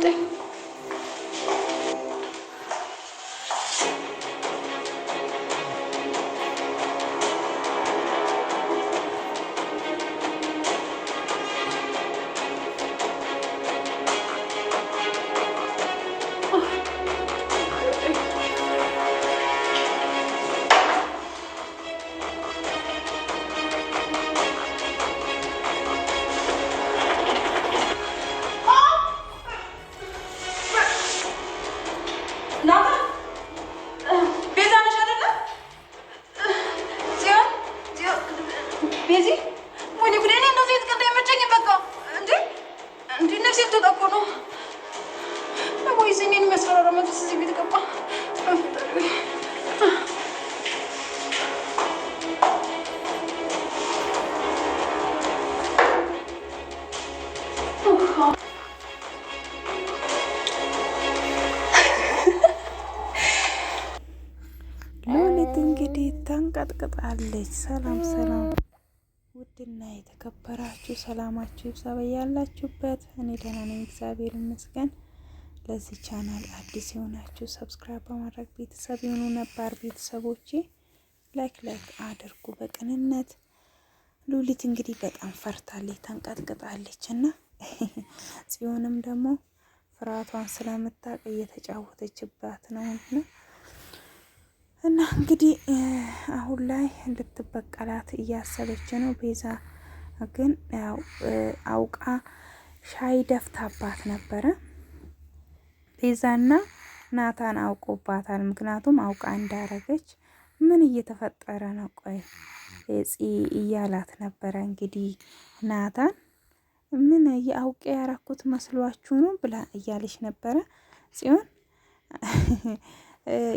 ሰጠኝ። ቤዛ ነሽ አይደለ? ጽዮን ቤዚ፣ ወይኔ ጉዴ! እኔ እንደዚህ አይነት ቀልድ አይመቸኝም። በቃ እንዴ እንዴ፣ ነፍሴ ልትወጣ እኮ ነው። ወይስ እኔን የሚያስፈራራ መንፈስ እዚህ ቤት ገባ? በፈጣሪ። ሉሊት እንግዲህ ተንቀጥቅጣለች። ሰላም ሰላም፣ ውድና የተከበራችሁ ሰላማችሁ ይብዛ በያላችሁበት። እኔ ደህና ነኝ፣ እግዚአብሔር ይመስገን። ለዚህ ቻናል አዲስ የሆናችሁ subscribe በማድረግ ቤተሰብ የሆኑ ነባር ቤተሰቦቼ like like አድርጉ በቅንነት። ሉሊት እንግዲህ በጣም ፈርታለች፣ ተንቀጥቅጣለች እና ጽዮንም ደግሞ ፍርሃቷን ስለምታውቅ እየተጫወተችባት ነው እና እንግዲህ አሁን ላይ ልትበቀላት እያሰበች ነው። ቤዛ ግን ያው አውቃ ሻይ ደፍታባት ነበረ። ቤዛና ናታን አውቆባታል። ምክንያቱም አውቃ እንዳረገች ምን እየተፈጠረ ነው ቆይ ፂ እያላት ነበረ። እንግዲህ ናታን ምን የአውቄ ያረኩት መስሏችሁ ነው ብላ እያለች ነበረ ጽዮን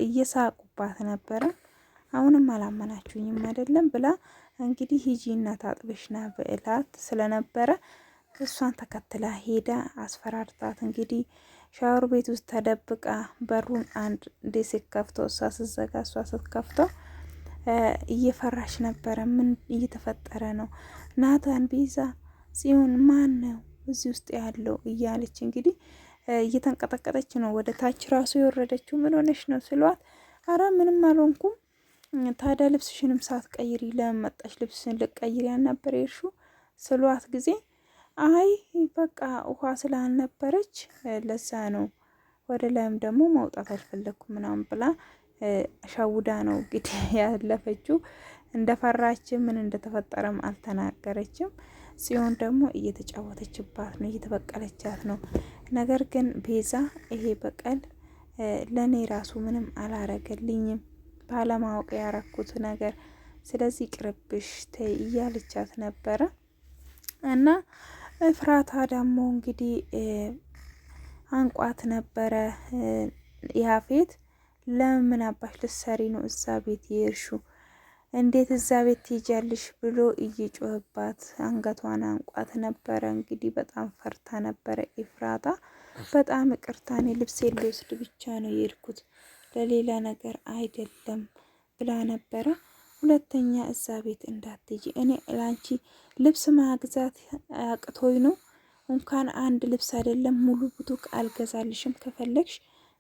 እየሳቁባት ነበረ። አሁንም አላመናችሁኝም አይደለም ብላ እንግዲህ ሂጂና ታጥበሽና ብላት ስለነበረ እሷን ተከትላ ሄዳ አስፈራርታት እንግዲህ ሻወር ቤት ውስጥ ተደብቃ በሩን አንድ እንዴ ሲከፍተው እሷ ስትዘጋ እሷ ስትከፍተው እየፈራች ነበረ። ምን እየተፈጠረ ነው? ናታን፣ ቤዛ፣ ጽዮን ማን ነው እዚህ ውስጥ ያለው እያለች እንግዲህ እየተንቀጠቀጠች ነው ወደ ታች ራሱ የወረደችው። ምን ሆነሽ ነው ስሏት፣ አረ ምንም አልሆንኩም። ታዲያ ልብስሽንም ሳትቀይሪ ለምን መጣሽ? ልብስሽን ልቀይሪ ያልነበር የሄድሽው ስሏት ጊዜ አይ በቃ ውሃ ስላልነበረች ለዛ ነው ወደ ላይም ደግሞ መውጣት አልፈለግኩም ምናምን ብላ ሸውዳ ነው እንግዲህ ያለፈችው። እንደፈራች ምን እንደተፈጠረም አልተናገረችም። ጽዮን ደግሞ እየተጫወተችባት ነው፣ እየተበቀለቻት ነው። ነገር ግን ቤዛ ይሄ በቀል ለእኔ ራሱ ምንም አላረገልኝም ባለማወቅ ያረኩት ነገር፣ ስለዚህ ቅርብሽ ተይ እያለቻት ነበረ። እና እፍራታ ደግሞ እንግዲህ አንቋት ነበረ ያፌት ለምን አባሽ ልትሰሪ ነው እዛ ቤት የሄድሽው? እንዴት እዛ ቤት ትሄጃለሽ? ብሎ እየጮህባት አንገቷን አንቋት ነበረ። እንግዲህ በጣም ፈርታ ነበረ ኤፍራታ። በጣም ይቅርታ እኔ ልብሴን ልወስድ ብቻ ነው የሄድኩት ለሌላ ነገር አይደለም ብላ ነበረ። ሁለተኛ እዛ ቤት እንዳትሄጂ፣ እኔ ላንቺ ልብስ ማግዛት አቅቶኝ ነው እንኳን አንድ ልብስ አይደለም ሙሉ ቡቱክ አልገዛልሽም። ከፈለግሽ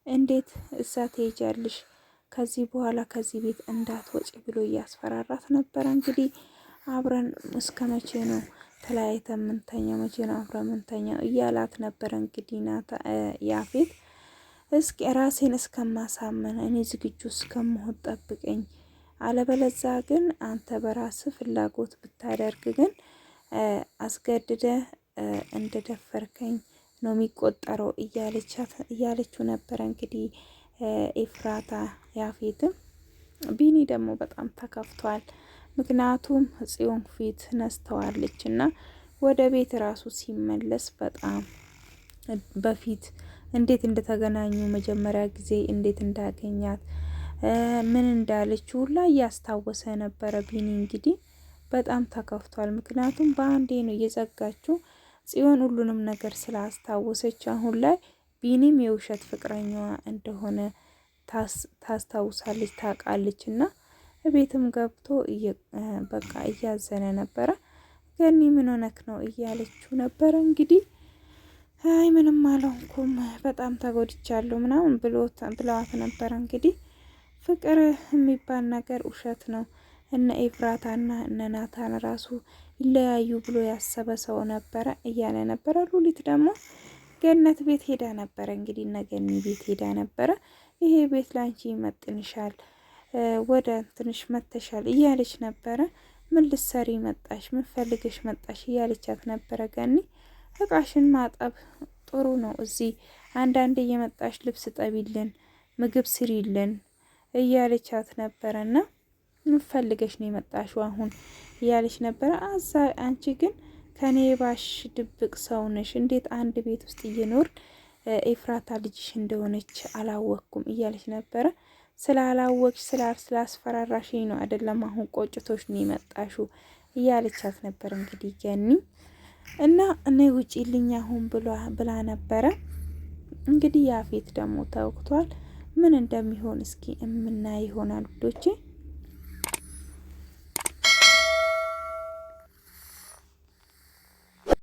እንዴት እዛ ትሄጃለሽ? ከዚህ በኋላ ከዚህ ቤት እንዳትወጪ ብሎ እያስፈራራት ነበረ። እንግዲህ አብረን እስከ መቼ ነው ተለያይተን ምንተኛው? መቼ ነው አብረን ምንተኛው? እያላት ነበረ። እንግዲህ ናታ ያፌት እስኪ ራሴን እስከማሳመን እኔ ዝግጁ እስከምሆን ጠብቀኝ፣ አለበለዛ ግን አንተ በራስ ፍላጎት ብታደርግ ግን አስገድደ እንደደፈርከኝ ነው የሚቆጠረው እያለችው ነበረ። እንግዲህ ኤፍራታ ያፌትም ቢኒ ደግሞ በጣም ተከፍቷል። ምክንያቱም ጽዮን ፊት ነስተዋለች እና ወደ ቤት ራሱ ሲመለስ በጣም በፊት እንዴት እንደተገናኙ መጀመሪያ ጊዜ እንዴት እንዳገኛት ምን እንዳለች ሁላ እያስታወሰ ነበረ። ቢኒ እንግዲህ በጣም ተከፍቷል። ምክንያቱም በአንዴ ነው እየዘጋችው። ጽዮን ሁሉንም ነገር ስላስታወሰች አሁን ላይ ቢኒም የውሸት ፍቅረኛዋ እንደሆነ ታስታውሳለች፣ ታውቃለች። እና ቤትም ገብቶ በቃ እያዘነ ነበረ። ገኒ ምን ሆነክ ነው እያለችው ነበረ። እንግዲህ አይ ምንም አልሆንኩም በጣም ተጎድቻለሁ ምናምን ብለዋት ነበረ። እንግዲህ ፍቅር የሚባል ነገር ውሸት ነው። እነ ኤፍራታና እነ ናታን ራሱ ይለያዩ ብሎ ያሰበ ሰው ነበረ እያለ ነበረ። ሉሊት ደግሞ ገነት ቤት ሄዳ ነበረ። እንግዲህ እነ ገኒ ቤት ሄዳ ነበረ። ይሄ ቤት ላንቺ ይመጥንሻል፣ ወደ ትንሽ መተሻል እያለች ነበረ። ምን ልትሰሪ መጣሽ? ምን ፈልገሽ መጣሽ? እያለቻት ነበረ ገኒ። እቃሽን ማጠብ ጥሩ ነው፣ እዚህ አንዳንዴ እየመጣሽ ልብስ ጠቢልን፣ ምግብ ስሪልን እያለቻት ነበረና ምን ፈልገሽ ነው የመጣሽው አሁን እያለች ነበረ። አዛ አንቺ ግን ከኔ ባሽ ድብቅ ሰው ነሽ፣ እንዴት አንድ ቤት ውስጥ እየኖር ኤፍራታ ልጅሽ እንደሆነች አላወቅኩም እያለች ነበረ። ስላላወቅሽ ስላስፈራራሽኝ ነው አይደለም አሁን ቆጭቶሽ ነው የመጣሽው እያለቻት ነበር። እንግዲህ ገኒ እና እኔ ውጪልኝ አሁን ብላ ነበረ። እንግዲህ ያፌት ደግሞ ተወቅቷል። ምን እንደሚሆን እስኪ የምናይ ይሆናል ውዶቼ።